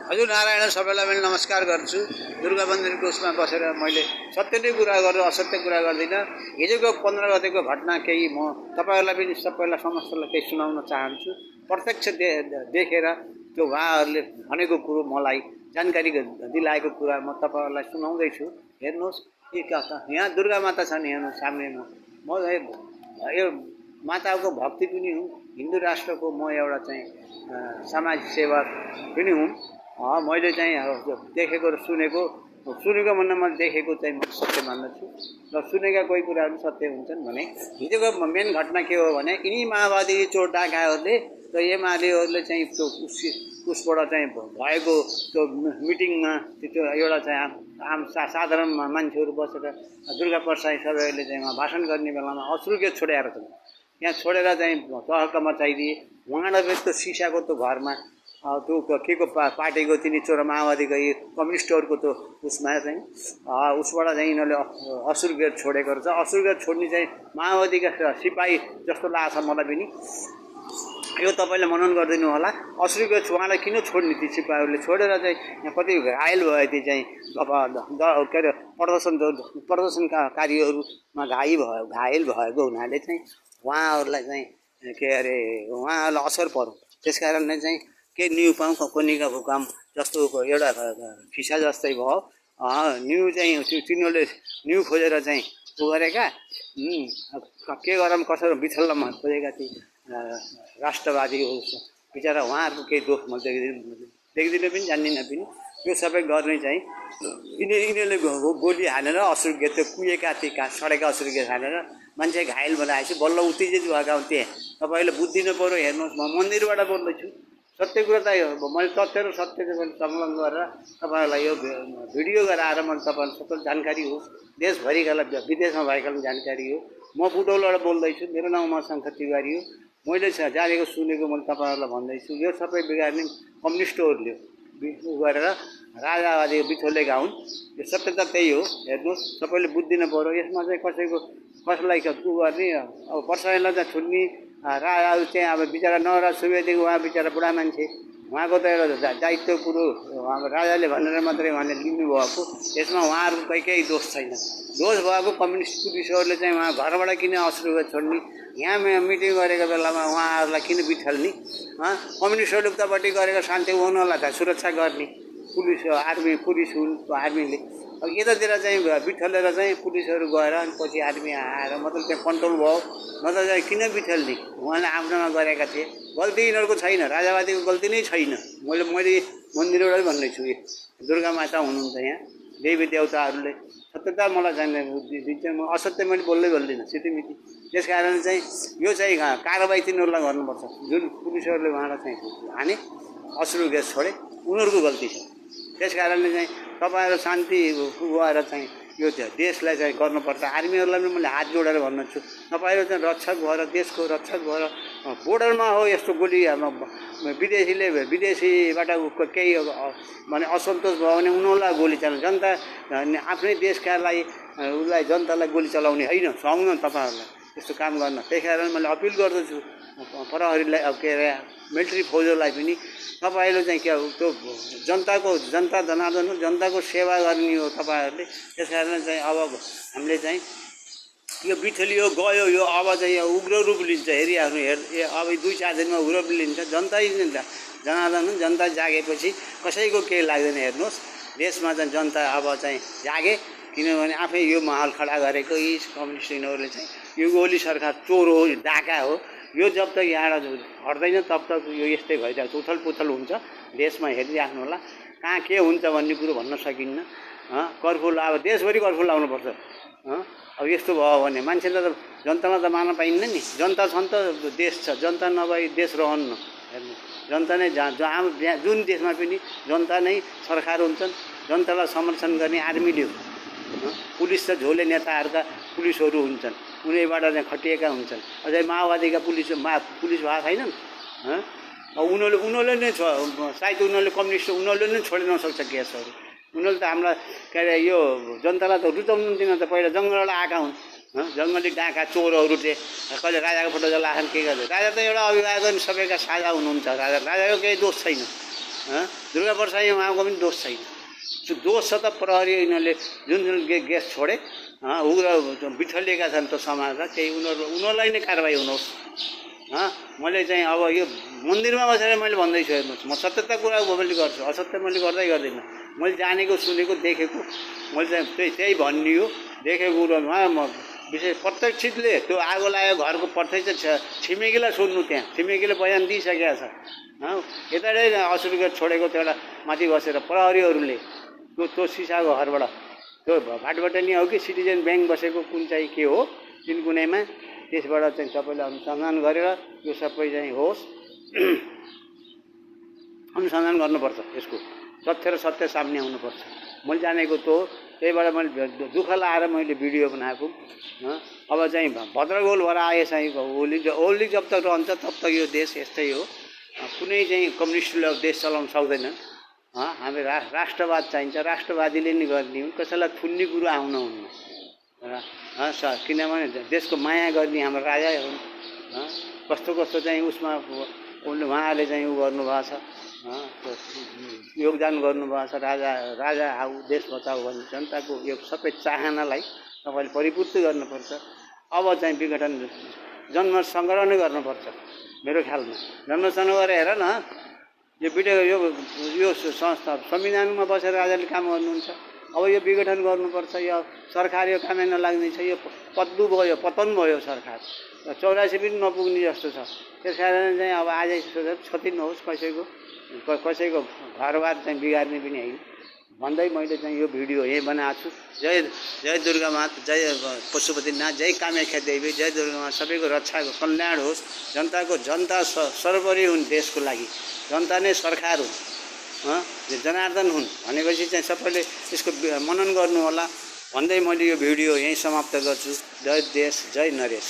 हजुर नारायण सबैलाई मैले नमस्कार गर्छु। दुर्गा मन्दिरको उसमा बसेर मैले सत्य नै कुरा गरेर असत्य कुरा गर्दिनँ। हिजोको 15 गतेको घटना केही म तपाईँहरूलाई पनि सबैलाई समस्तलाई केही सुनाउन चाहन्छु। प्रत्यक्ष देखेर त्यो उहाँहरूले भनेको कुरो मलाई जानकारी दिलाएको कुरा म तपाईँहरूलाई सुनाउँदैछु। हेर्नुहोस् यहाँ दुर्गा माता छन्, हेर्नु सामनेमा। म यो माताको भक्ति पनि हुँ, हिन्दू राष्ट्रको म एउटा चाहिँ समाज सेवक पनि हुँ। मैले चाहिँ देखेको र सुनेको भन्दा मैले देखेको चाहिँ म सत्य मान्दछु र सुनेका कोही कुराहरू सत्य हुन्छन् भने हिजोको मेन घटना के हो भने यिनी माओवादी चोर डाकाहरूले र एमालेहरूले चाहिँ त्यो उसबाट चाहिँ भएको त्यो मिटिङमा त्यो एउटा चाहिँ आम साधारण मान्छेहरू बसेर दुर्गा प्रसाद सबैले चाहिँ उहाँ भाषण गर्ने बेलामा अश्रु ग्यास छोडेर छन्। त्यहाँ छोडेर चाहिँ तहल्का मचाइदिए। उहाँलाई त्यो सिसाको त्यो घरमा त्यो के को पार्टीको तिनी चोर माओवादीको कम्युनिस्टहरूको त्यो उसमा चाहिँ उसबाट चाहिँ यिनीहरूले अश्रु ग्यास छोडेको रहेछ। अश्रु ग्यास छोड्ने चाहिँ माओवादीका सिपाही जस्तो लाग्छ मलाई पनि। यो तपाईँले मनन गरिदिनु होला। अश्रु ग्यास उहाँलाई किन छोड्ने ती सिपाहीहरूले छोडेर चाहिँ कति घायल भयो। ती चाहिँ अब के अरे प्रदर्शनकारीहरूमा घायल भएको हुनाले चाहिँ उहाँहरूलाई चाहिँ के अरे उहाँहरूलाई असर पर्यो। त्यस कारणले चाहिँ के न्यु पाउँ कम्पनीका काम जस्तो एउटा खिसा जस्तै भयो। न्यु चाहिँ तिनीहरूले न्यु खोजेर चाहिँ उ गरेका के गरौँ कसरी बिथल्लामा खोजेका ती राष्ट्रवादी बिचरा उहाँहरूको केही दोष म देख्दिनँ पनि जान्दिनँ पनि। यो सबै गर्ने चाहिँ यिनीहरूले गोली हालेर अश्रु ग्यास त्यो कुहेका ती सडेका अश्रु ग्यास हालेर मान्छे घायल बनाएपछि बल्ल उत्तेजित भएका हुन्थे। तपाईँले बुझ्दिनु पऱ्यो। हेर्नुहोस्, म मन्दिरबाट बोल्दैछु। सत्य कुरा त मैले तथ्य र सत्य चाहिँ संलग्न गरेर तपाईँहरूलाई यो भिडियो गराएर मैले तपाईँलाई सबै जानकारी होस्, देशभरिकालाई विदेशमा भएकालाई जानकारी हो। म बुटौलबाट बोल्दैछु। मेरो नाम उमाशङ्कर तिवारी हो। मैले जानेको सुनेको मैले तपाईँहरूलाई भन्दैछु। यो सबै बिगार्ने कम्युनिस्टहरूले गरेर राजावादीको बिथोलेका हुन्। यो सत्य त त्यही हो। हेर्नुहोस्, सबैले बुझ्दिनु पऱ्यो। यसमा चाहिँ कसैलाई उ गर्ने अब वर्षालाई चाहिँ छुट्ने राजाहरू चाहिँ अब बिचरा नवराज सुवेदीको उहाँ बिचरा बुढा मान्छे, उहाँको त एउटा दायित्व कुरो अब राजाले भनेर मात्रै उहाँले लिनुभएको। यसमा उहाँहरूको केही दोष छैन। दोष भएको कम्युनिस्ट पुलिसहरूले चाहिँ उहाँ घरबाट किन अश्रु छोड्ने, यहाँ मिटिङ गरेको बेलामा उहाँहरूलाई किन बिथल्ने, कम्युनिस्टहरूले उतापट्टि गरेको शान्ति उनीहरूलाई त सुरक्षा गर्ने पुलिस पुलिस हुन् आर्मीले। अब यतातिर चाहिँ बिथलेर चाहिँ पुलिसहरू गएर अनि पछि आर्मी आएर मतलब त्यहाँ कन्ट्रोल भयो। नत्र चाहिँ किन बिथल्ने, उहाँले आफ्नोमा गरेका थिए। गल्ती यिनीहरूको छैन, राजावादीको गल्ती नै छैन। मैले मन्दिरबाटै भन्दैछु। दुर्गा माता हुनुहुन्छ यहाँ, देवी देवताहरूले सत्यता मलाई जान्दैन दिन्छ। म असत्य मैले बोल्दिनँ सिटिमिति। त्यस कारण चाहिँ यो चाहिँ कारबाही तिनीहरूलाई गर्नुपर्छ। जुन पुलिसहरूले उहाँलाई चाहिँ हाने अश्रु ग्यास छोडे उनीहरूको गल्ती छ। त्यस कारणले चाहिँ तपाईँहरू शान्ति भएर चाहिँ यो देशलाई चाहिँ गर्नुपर्छ। आर्मीहरूलाई पनि मैले हात जोडेर भन्छु, तपाईँहरू चाहिँ रक्षक भएर देशको रक्षक भएर बोर्डरमा हो यस्तो गोली विदेशीबाट केही भने असन्तोष भयो भने उनीहरूलाई गोली चलाउने जनता आफ्नै देशका लागि उसलाई जनतालाई गोली चलाउने होइन। सुहाउन तपाईँहरूलाई त्यस्तो काम गर्न। त्यही कारण मैले अपिल गर्दछु प्रहरीलाई, अब के अरे मिलिट्री फौजहरूलाई पनि तपाईँहरू चाहिँ के त्यो जनता जनार्दन जनताको सेवा गर्ने हो तपाईँहरूले। त्यस कारण चाहिँ अब हामीले चाहिँ यो बिथलियो गयो, यो अब चाहिँ यो उग्र रूप लिन्छ। हेरिआफ्नु अब 2-4 दिनमा उग्र रूप लिन्छ। जनता जनार्दन जनता जागेपछि कसैको केही लाग्दैन। हेर्नुहोस्, देशमा चाहिँ जनता अब चाहिँ जागे, किनभने आफै यो माहौल खडा गरेको यी कम्युनिस्ट यिनीहरूले चाहिँ यो ओली सरकार चोर हो, डाका हो। यो जब तक यहाँबाट हट्दैन तब तक यो यस्तै भइरहेको उथल पुथल हुन्छ देशमा। हेरिराख्नु होला, कहाँ के हुन्छ भन्ने कुरो भन्न सकिन्न। कर्फ्यू अब देशभरि कर्फ्यू लाउनुपर्छ। अब यस्तो भयो भने मान्छेले त जनतामा त मान्न पाइन्न नि। जनता छन् त देश छ, जनता नभई देश रहन्न। हेर्नु, जनता नै जुन देशमा पनि जनता नै सरकार हुन्छन्। जनतालाई समर्थन गर्ने आर्मीले हो। पुलिस त झोले नेताहरूका पुलिसहरू हुन्छन्, उनीबाट चाहिँ खटिएका हुन्छन्। अझै माओवादीका पुलिस भएको छैनन्। उनीहरूले नै सायद उनीहरूले कम्युनिस्ट उनीहरूले नै छोड्न सक्छ केसहरू। उनीहरूले त हामीलाई के अरे यो जनतालाई त रुचाउनुहुन्थेन। त पहिला जङ्गलबाट आएका हुन्, जङ्गली डाका चोरहरू चाहिँ कहिले राजाको फोटो जलाएछन् के गर्छ। राजा त एउटा अभिभावक सबैका साझा हुनुहुन्छ। राजाको केही दोष छैन। दुर्गा प्रसाई उहाँको पनि दोष छैन। दोष छ त प्रहरी यिनीहरूले जुन ग्यास छोडे उग्र बिथलिएका छन् त्यो समाजमा, केही उनीहरूलाई नै कारबाही हुनुहोस्। मैले चाहिँ अब यो मन्दिरमा बसेर मैले भन्दैछु हेर्नुहोस्, म सत्यता कुरा मैले गर्छु, असत्य मैले गर्दिनँ। मैले जानेको सुनेको देखेको मैले चाहिँ त्यही भनियो, देखेको कुरोमा म विशेष प्रत्यक्षले त्यो आगो लाग्यो घरको प्रत्यक्ष छिमेकीलाई सोध्नु, त्यहाँ छिमेकीले बयान दिइसकेको छ। यताकै 80 रुपियाँ छोडेको त्यो एउटा माथि बसेर प्रहरीहरूले त्यो सिसाको घरबाट त्यो भाटबटनी हो कि सिटिजन ब्याङ्क बसेको कुन चाहिँ के हो तिन कुनैमा, त्यसबाट चाहिँ सबैले अनुसन्धान गरेर यो सबै चाहिँ होस् अनुसन्धान गर्नुपर्छ। यसको तथ्य र सत्य सामने आउनुपर्छ। मैले जानेको त्यो त्यहीबाट मैले दुःख लाएर मैले भिडियो बनाएको। अब चाहिँ भद्रगोल भएर आए चाहिँ ओली जब तक रहन्छ तब तक यो देश यस्तै हो। कुनै चाहिँ कम्युनिस्टले देश चलाउन सक्दैन। हामी राष्ट्रवाद चाहिन्छ, राष्ट्रवादीले नै गर्ने हुन्, कसैलाई थुन्ने कुरो आउन हुन्न। किनभने देशको माया गर्ने हाम्रो राजा हुन्। कस्तो कस्तो चाहिँ उसमा उहाँले चाहिँ उ गर्नुभएको छ, योगदान गर्नुभएको छ। राजा आऊ देश बचाऊ भन्ने जनताको यो सबै चाहनालाई तपाईँले परिपूर्ति गर्नुपर्छ। अब चाहिँ विघटन जन्म सङ्ग्रह नै गर्नुपर्छ मेरो ख्यालमा। जन्म सङ्ग्रह गरेर हेर न, यो संस्था संविधानमा बसेर राजाले काम गर्नुहुन्छ। अब यो विघटन गर्नुपर्छ। यो सरकार यो कामै नलाग्ने छ, यो पतन भयो सरकार। 84 पनि नपुग्ने जस्तो छ। त्यस कारण चाहिँ अब आजै क्षति नहोस् कसैको घरबार चाहिँ बिगार्ने पनि होइन भन्दै मैले चाहिँ यो भिडियो यही बनाएको छु। जय दुर्गा माता, जय पशुपतिनाथ, जय कामाख्या देवी, जय दुर्गा माता। सबैको रक्षाको कल्याण होस्। जनता सर्वोपरि हुन् देशको लागि, जनता नै सरकार हुन्, जनार्दन हुन् भनेपछि चाहिँ सबैले यसको मनन गर्नु होला भन्दै मैले यो भिडियो यहीँ समाप्त गर्छु। जय देश, जय नरेश।